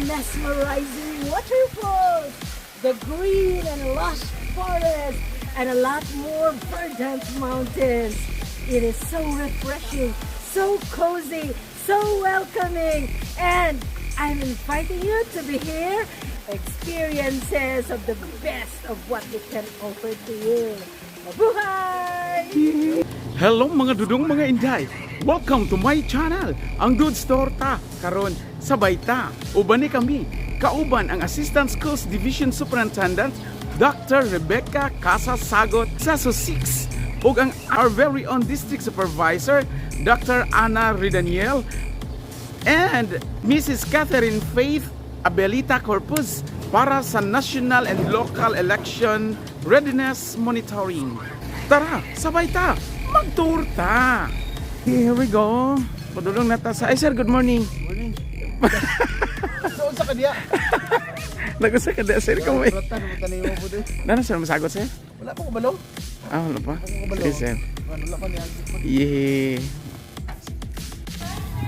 mesmerizing waterfalls, the green and lush forest, and a lot more verdant mountains. It is so refreshing, so cozy, so welcoming, and I'm inviting you to be here, experiences of the best of what we can offer to you. Mabuhay! Hello, mga dudong, mga inday! Welcome to my channel, ang Good Store ta. Karon sabay ta. Uban ni kami. Kauban ang Assistant Schools Division Superintendent Dr. Rebecca Casasagot Saso 6 ug ang our very own District Supervisor Dr. Ana Ridaniel and Mrs. Catherine Faith Abelita Corpus para sa national and local election readiness monitoring. Tara, sabay ta, magtour ta. Here we go. Padulong na ta sa... Ay sir, good morning. Morning. So, unsa ka diya? Nagusa ka da, sir, kamay. Ratan mo tanay mo po doy. Nana sir, masagot sir? Wala pa ko balong. Ah, wala pa. Wala. Sige sir. Wala pa niya. Yeah.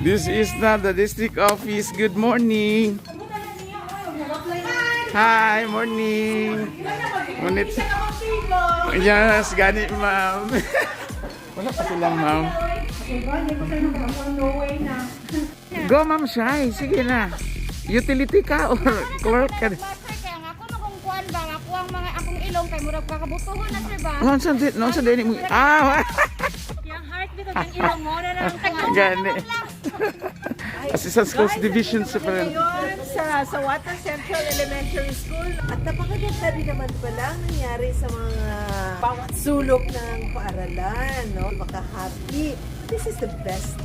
This is not the district office. Good morning. Hi, morning. Ngunit. Yes, gani ma'am. Wala pa sila, ma'am. Go, Ma'am Shai. Sige na. Utility ka or clerk ka? Sir, kaya nga ako kung kuan ba, ako ang mga akong ilong kay murag kakabutuhon na sir ba. No, saan din? No, saan din? Ah, Yang heartbeat ug ang ilong mo na lang kuan. gani. Assistant Schools Division Superintendent. Ngayon sa Sawata Central Elementary School. At napakaganda din naman pala ang nangyari sa mga bawat sulok ng paaralan, no? Maka-happy. This is the best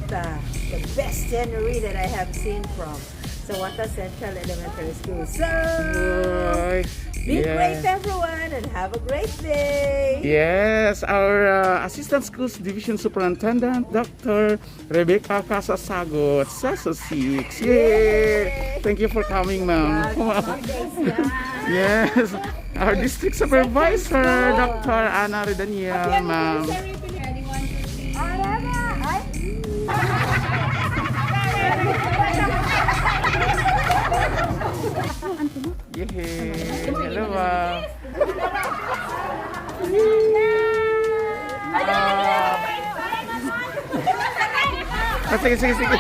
scenery that I have seen from Sawata Central Elementary School. So, Ay, be yeah. great, everyone, and have a great day! Yes, our Assistant Schools Division Superintendent, Dr. Rebecca Casasagot, Saso 6. Yay! Thank you for coming, ma'am. Yes, our District Supervisor, Dr. Ana Redaniel, ma'am. Yay! Hello, ma'am. Ah, sige, sige, sige.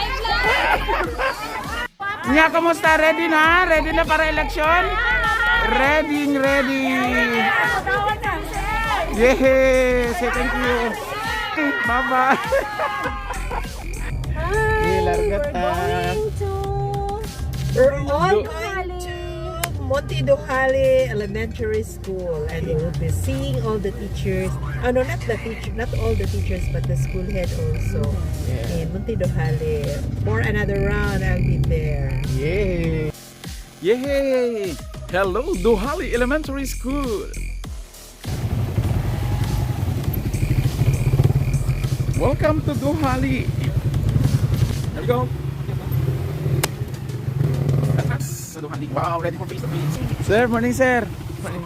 Nya, kumusta? Ready na? Ready na para eleksyon? Ready, ready. Yay! Say thank you. Bye-bye. Hi, larga ta. We're all going to Monte Dujali Elementary School and we will be seeing all the teachers. Oh no, not the teacher, not all the teachers, but the school head also in Monte Dujali. For another round, I'll be there. Yay! Yay! Hello, Duhali Elementary School! Welcome to Duhali! There we go! Sa Duhali. Wow, ready for face-to-face. Sir, morning, sir! Morning.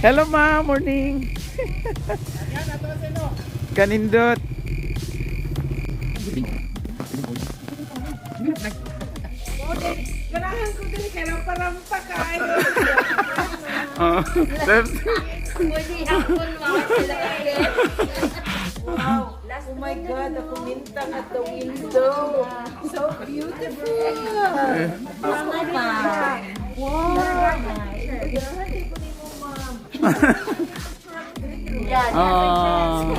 Hello, ma'am! Morning! Kanindot! Ganahan ko dili kay parampa kayo. Oh, sir, Pwede hapon mga sila. Wow. Oh my God, the kumintang at the window. So beautiful. Wow. Ganahan ko nimo, ma'am. Oh.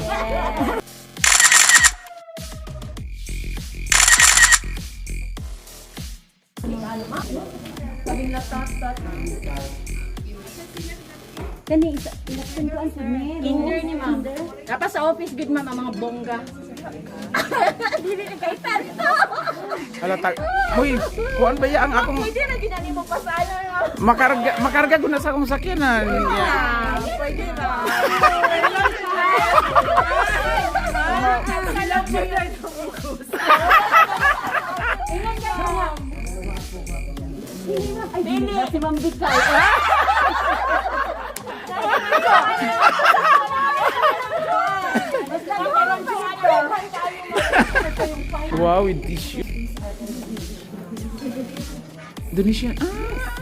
Kani isa election ko ang ni. Kinder ni ma'am. Dapat sa office gud ma'am ang mga bongga. Dili na kay tanto. Hala ta. Hoy, kuan ba ya ang akong Pwede ra gid ani mo pasala. Makarga makarga ko na sa akong sakyanan. Yeah. Pwede ra. Ay, dili na si Ma'am Bikay. Wow, with tissue. Donation. Ah!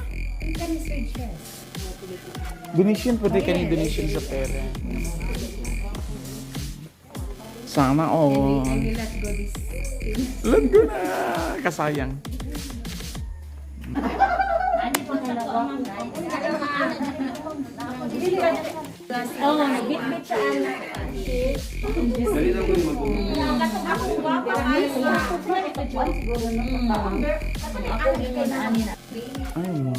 Donation, pwede ka ni donation sa pera. Sana all. I will let go this thing. Let go na! Kasayang. Oh, nagbitbit siya ana. Ay, wow.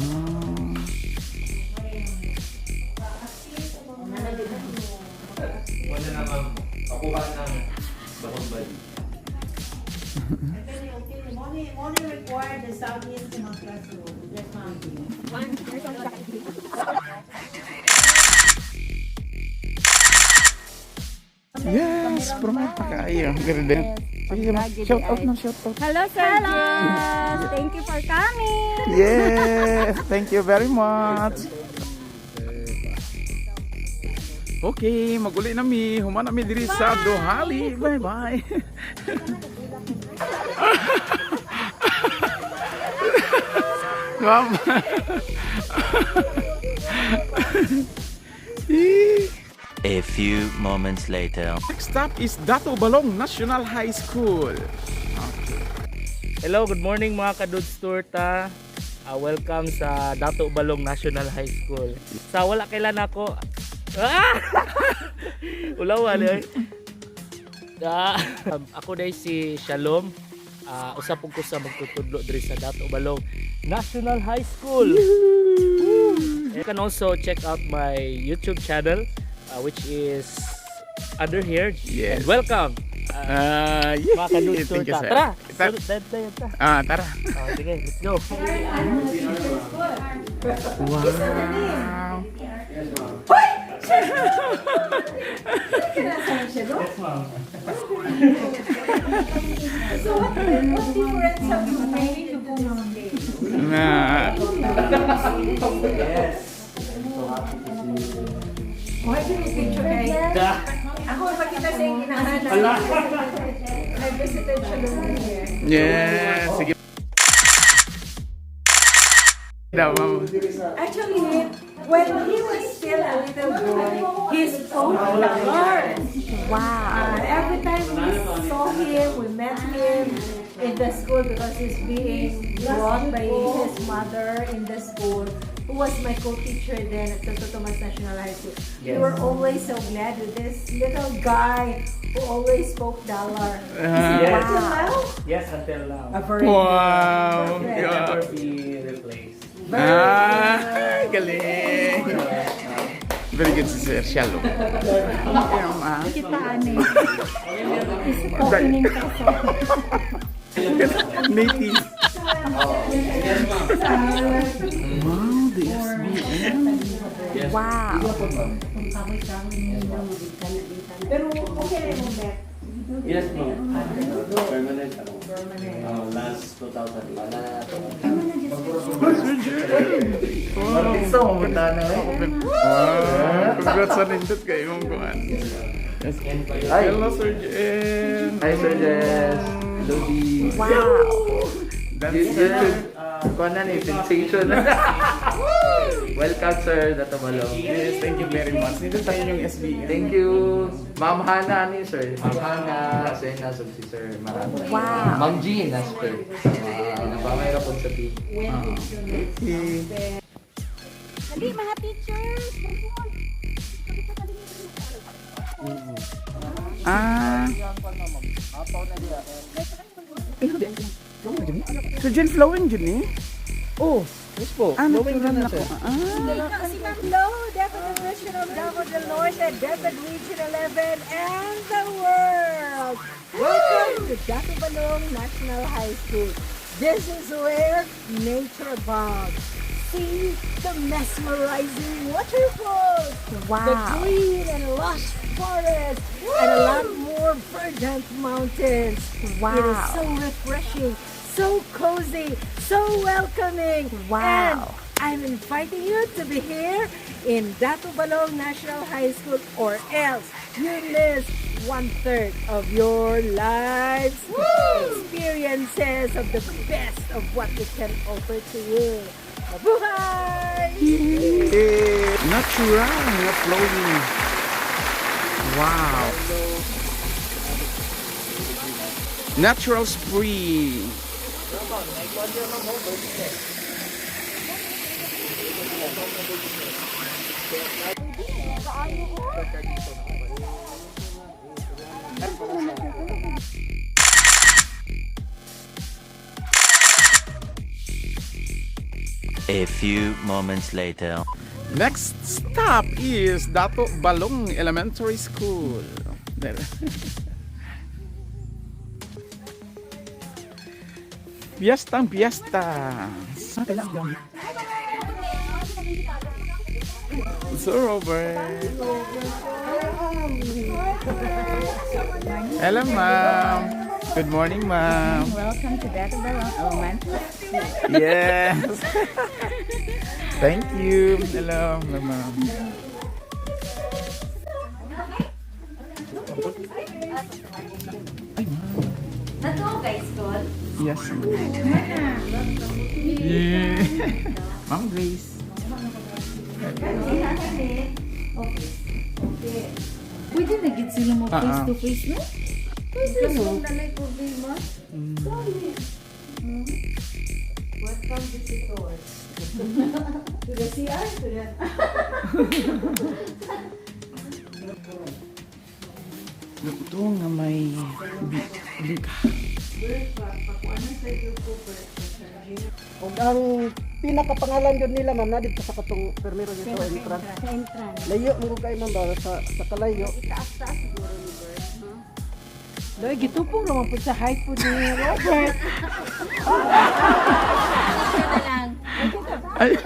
Wala na, ma'am. Pakuha ng bakong bali. Only required the sound sa mga classroom. Yes, ma'am. Yes, promote pa kayo. Ganun. Sige, sige. Shout out na, shout out. Hello, Sir Jess. Thank you for coming. Yes, thank you very much. Okay, maguli na mi. Human na mi diri sa Dohali. Bye-bye. Ma'am. A few moments later. Next stop is Dato Balong National High School. Hello, good morning, mga kadudes torta. Welcome sa Dato Balong National High School. Sa wala kailan ako. Ah! Ulawan eh. Ako day si Shalom. Usa pud ko sa magtutudlo diri sa Dato Balong National High School. You can also check out my YouTube channel, which is under here. Yes. And welcome. Ah, yeah. Mga kadudes Thank you, torta. sir. Tara! Tara. Tara, tara, tara. Ah, tara. Oh, sige, let's go. Wow. So what difference have you made to this place? Na. Why do you picture kay? Ako makita sa iyong inahanan. I visited Shalom here. Yes, sige. Daw, ma'am. Actually, when he was still a little boy, he spoke Tagalog. Wow. Every time we saw him, we met him in the school because he's being brought by his mother in the school, who was my co-teacher then at Santo Tomas National High School. We were always so glad with this little guy who always spoke Dalar. Ah. Until now, Yes, until now. a very Wow. Perfect. Yeah. Be replaced. Ah, galing. Very good si Sir Shalom. Kita ani. Opening kaso. Native. Wow, the SBM. Wow. Pero okay na yung met. Yes, ma'am. Permanent ako. Last 2000. Sir Jen. Wow. Wow. Congrats sa nindot kayo mong kuhan. Hello, Sir Jen. Hi, Sir Jess. Hello, D. Wow. That's YouTube. Kuha na ni, sensation. Welcome, Sir Dato Balong. Yes, thank you very much. Nindot tayo yung SBM. Thank you. Ma'am Hana, ni Sir. Ma'am Hana, sir na sub si Sir. Marami. Wow. Ma'am Jean, as per. Napamay ra po sa team. Okay. Dali, mga teachers. Ah. Sir Jen, flowing dyan eh. Oh, yes po. Ah, natural na ko. Ah. Si Ma'am Lo, Deputy Division of Davao del Norte, Deputy Region 11, and the world. Welcome to Dato Balong National High School. This is where nature abounds. See the mesmerizing waterfalls, the green and lush forest, and a lot more verdant mountains. It is so refreshing, so cozy, so welcoming. Wow. And I'm inviting you to be here in Dato Balong National High School or else you miss One-third of your life's experiences of the best of what it can offer to you. Mabuhay! Yeah. Natural nga flowing. Wow. Natural spring. A few moments later. Next stop is Dato Balong Elementary School. There. Fiesta, fiesta. Sir Robert. Hello, ma'am. Good morning, ma'am. Welcome to Dato Balong Elementary. Yes. Thank you. Hello, hello, ma'am. Nato guys, school. Yes. Yeah. Ma'am Grace. Pwede na gid sila mo Ah, ah. face to face, no? Pwede no? Welcome visitors. To the CR, to the Ito nga may bingka. Ug ang pinakapangalan yun nila ma'am na dito sa katong permiro dito entrance. Sa entrance. Layo mo kay ma'am ba sa kalayo. Itaas-taas siguro ni Bert, no? Doy, gitupong naman po sa height po ni Robert. Ito na lang. Ay.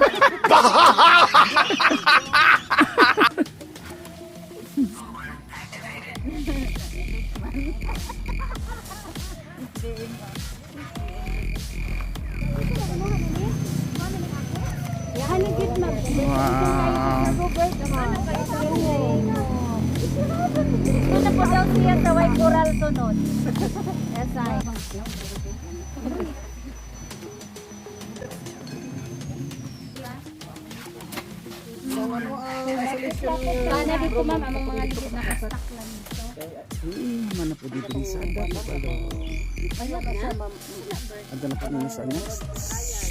Wow. Ito na po daw siya sa white coral sunod. Yes, I. Sana dito ma'am, ang mga ligid nakastock lang dito. Mana po dito sa Dato Balong. Ada na po nila sa next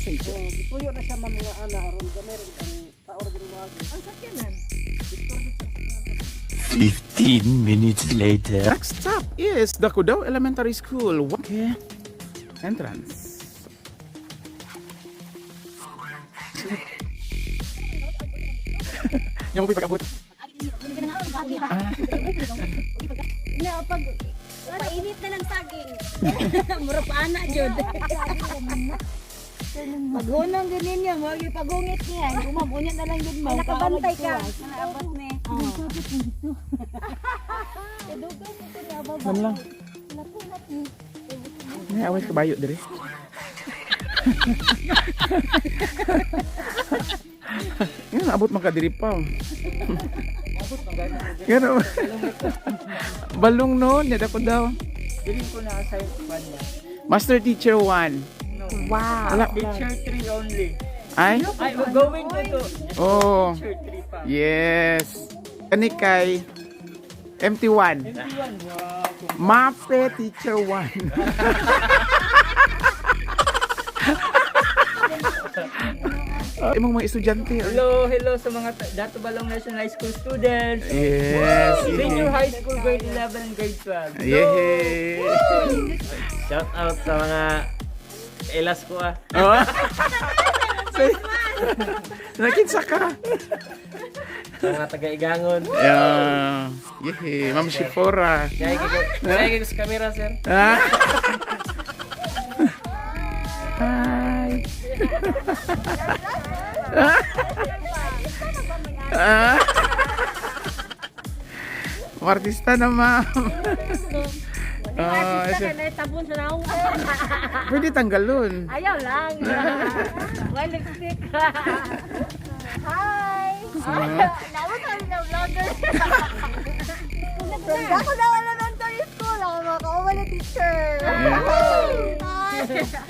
station. Tuyo na siya ma'am nga ana aron gamay rin ang tao ra gid mo. Ang sakyanan. 15 minutes later. Next stop is the Cudao Elementary School. Okay. Entrance. Yung mo pag-abot. Na pag painit na lang saging. Mura pa ana jud. Maghunong din ninyo, mo yung pagungit niya. Umabunya na lang din mo. Ay nakabantay ka. Nakaabot ni. Ma'am lang. May away kabayo dire. Nga abot man ka diri pa. Nga Balong no, niya ko daw. Dili ko na assign one na. Master Teacher 1. Wow. Wala. Teacher 3 only. Ay? Ay, we're going to to. Oh. Teacher 3 pa. Yes. Kani kay MT1. MT1, wow. Mape Teacher 1. Imong mga estudyante. Oh. Hello, hello sa mga Dato Balong National High School students. Yes. Senior High School grade 11 and grade 12. Yay! Shout out sa mga elas ko ah. Oh. Nakinsa ka. Sa mga taga-igangon. Yeah. Yay! Ma'am Shifora. Kaya kay sa camera sir. Ah. Hi. Ah. Artista na, ma'am. Ah, Artista ka na tabon sa naong. Pwede tanggalon. Ayaw lang. Well, lipstick. Hi! Nawa ka na vlogger. From Dakulaw Elementary School, ako mga kauban ni teacher. Hi! Fiesta.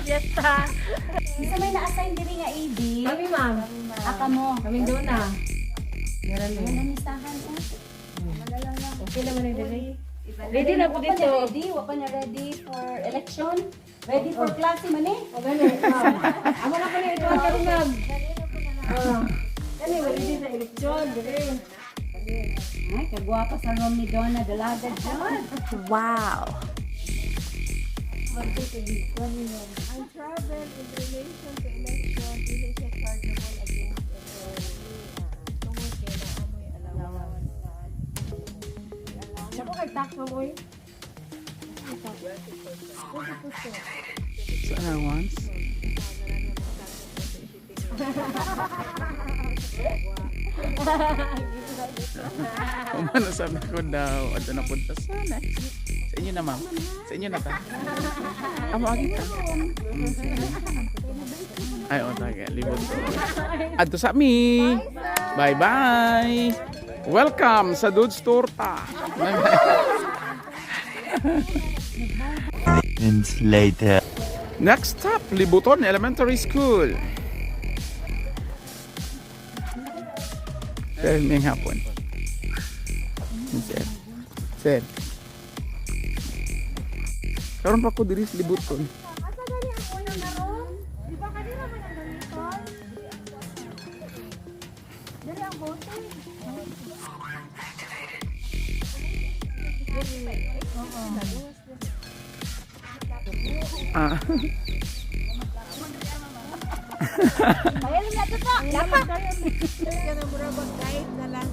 Fiesta. Isa may na-assign diri nga AB. Kami, ma'am. Aka mo. Kaming doon na. Wala mistahan ko. Okay naman yung dili. Ready na po Wa pa dito. na ready, wa pa na ready for election. Ready for klase man eh. O gani, ma'am. Amo na po na ito ang karon, ma'am. Ah. Kani, ready sa eleksyon. Dili. Ay, kagwapa sa room ni Donna Dalaga John. Wow. Ang travel in relation to election, dili siya chargeable against enrollee. Tungod kay naamoy allowance. Siya po kay tax, ma'am, oy. Sa allowance. Umano sabi ko daw, ato na punta sa next. Sa inyo na, ma'am. Sa inyo na ta. Amo agi ta. Sige. Ay, oh, taga, libot ko. Adto sa mi. Bye-bye. Welcome sa Dudes Torta. Bye-bye. Minutes later. Next stop, Libuton Elementary School. Sir, may hapon. Sir. Sir. Karon pa ko diri sa Libuton. Asa gani ang unang na room? Di ba kanina man ang gamiton? Dili ang voting. Ah. Ayun na to to. Dapat. Kaya na mura ba guide na lang.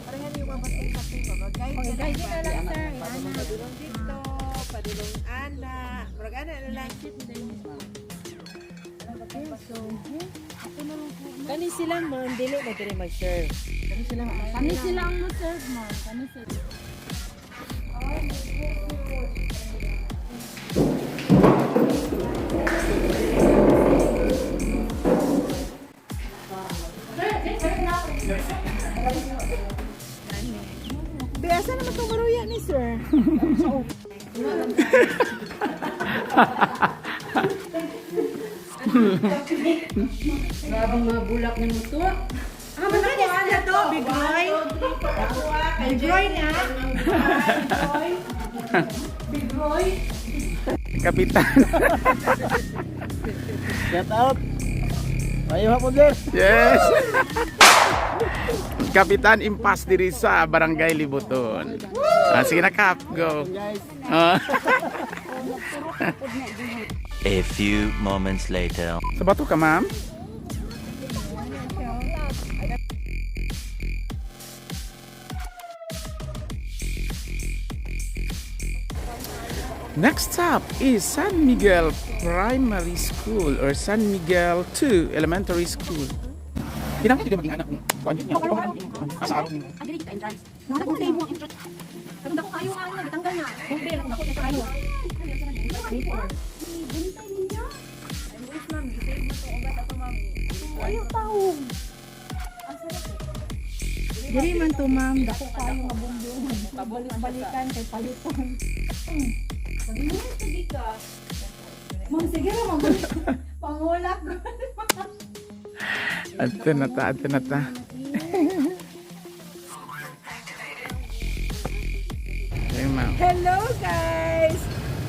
Parehan yung mga bating-bating ba? Guide na lang. Guide na lang, sir. Padulong dito, padulong ana. Murag ana na lang. Kani sila, ma'am, dili na dili mag-serve. Kani sila ang mo-serve mo. Kani sila. Biasa naman itong maruya ni sir. Grabang mga bulak ni Muto. Ah, basta niya ana to, Big Roy. Big Roy na. Big Roy. Kapitan. Shout out. Mayo hapon, sir. Yes. Kapitan Impas diri sa Barangay Libuton. Ah, sige na, Kap. Go. Ah. A few moments later. Sa bato ka, ma'am? Next up is San Miguel Primary School or San Miguel 2 Elementary School. Kinahanglan jud maging anak mo. Kuan jud niya. Asa araw nimo. Agri ka entrance. Dako na imong entrance. Katong dako kayo nga na gitanggal na. Bumbil ako dako na kayo. Bintay ninyo. Ayaw taong. Dili man to, ma'am. Dako kayo nga bumbong. Balik-balikan kay paliton. Sabi mo, sige ka. Ma'am, sige ra, ma'am. Pangulak. Adto na ta, adto na ta. Okay, ma'am. Hello guys!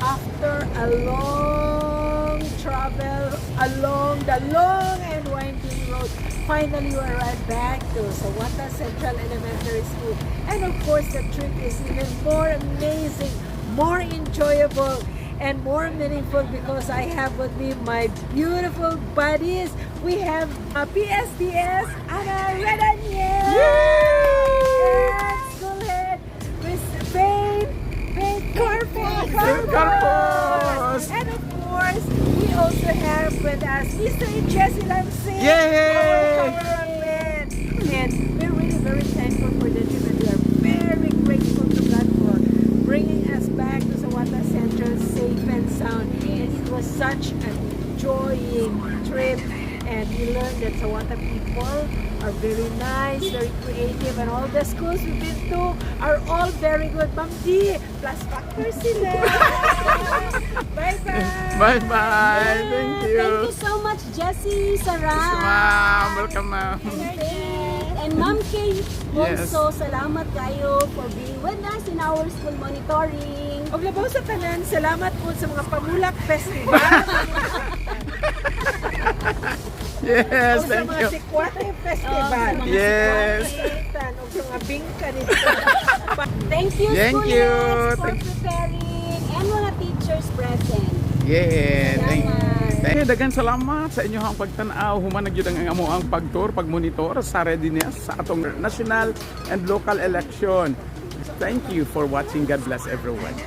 After a long travel along the long and winding road, finally we arrived back to Sawata Central Elementary School. And of course, the trip is even more amazing, more enjoyable, and more meaningful because I have with me my beautiful buddies. We have PSDS Ana Redaniel! And school head, Miss Faith, Faith Corpus! Corpus! And of course, we also have with us Mr. Jesse Lamsin, Yay! our cameraman. And we're really very thankful for the trip and we are very grateful to God for bringing us back to Sawata Central safe and sound. And it was such an enjoying trip. And we learned that Sawata people are very nice, very creative, and all the schools we've been to are all very good. Ma'am D, plus factor sila. Bye-bye. Bye-bye. Thank you. Thank you so much, Jessie, Sarah. Yes, ma'am. Welcome, ma'am. Faith, and Ma'am Kay. Also, salamat kayo for being with us in our school monitoring. Og labaw sa tanan, salamat po sa mga Pamulak Festival. Yes, O sa thank mga you. Sikwate Festival. Oh, sa mga Yes. O sa mga bingka nito. Thank you, Thank school you. heads, for preparing and mga teachers present. Yeah, thank Salamat. Thank you. Daghan salamat sa inyong pagtan-aw. Human na gyud ang amoang pagtour, pagmonitor sa readiness sa atong national and local election. Thank you for watching. God bless everyone.